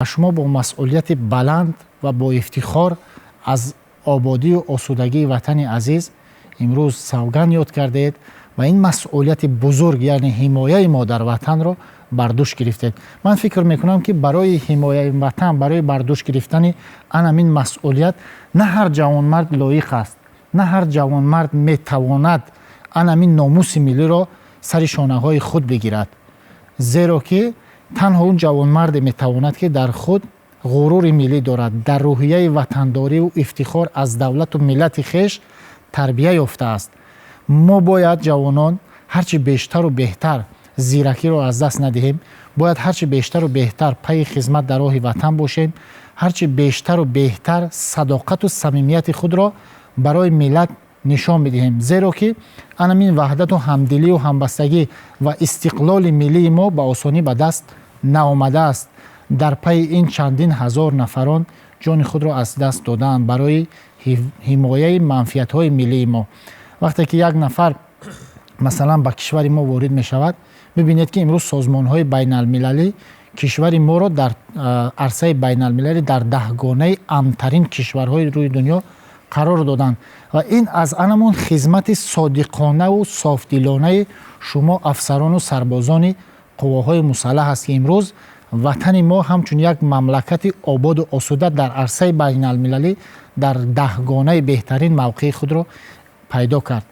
Шумо бо масъулияти баланд ва бо ифтихор аз ободию осудагии ватани азиз имрӯз савганд ёд кардаед ва ин масъулияти бузург, яъне ҳимояи модарватанро бар дӯш гирифтед. Ман фикр мекунам, ки барои ҳимояи ватан, барои бар дӯш гирифтани анамин масъулият на ҳар ҷавонмард лоиқ аст, на ҳар ҷавонмард метавонад анамин номуси миллиро сари шонаҳои худ бигирад, зеро ки танҳо он ҷавонмарде метавонад, ки дар худ ғурури миллӣ дорад, дар рӯҳияи ватандориву ифтихор аз давлату миллати хеш тарбия ёфтааст. Мо бояд, ҷавонон, ҳарчи бештару беҳтар зиракиро аз даст надиҳем, бояд ҳарчи бештару беҳтар пайи хизмат дар роҳи ватан бошем, ҳарчи бештару беҳтар садоқату самимияти худро барои миллат нишон бидиҳем, зеро ки анамин ваҳдату ҳамдилию ҳамбастагӣ ва истиқлоли миллии мо ба осонӣ ба даст наомадааст. Дар пайи ин чандин ҳазор нафарон ҷони худро аз даст додаанд барои ҳимояи манфиатҳои миллии мо. Вақте ки як нафар, масалан, ба кишвари мо ворид мешавад, бибинед, ки имрӯз созмонҳои байналмилалӣ кишвари моро дар арсаи байналмилалӣ дар даҳгонаи амнтарин кишварҳои рӯи дунё қарор доданд ва ин аз анамон хизмати содиқонаву софдилонаи шумо, афсарону сарбозони қувваҳои мусаллаҳ аст, ки имрӯз ватани мо ҳамчун як мамлакати ободу осуда дар арсаи байналмилалӣ дар даҳгонаи беҳтарин мавқеи худро пайдо кард.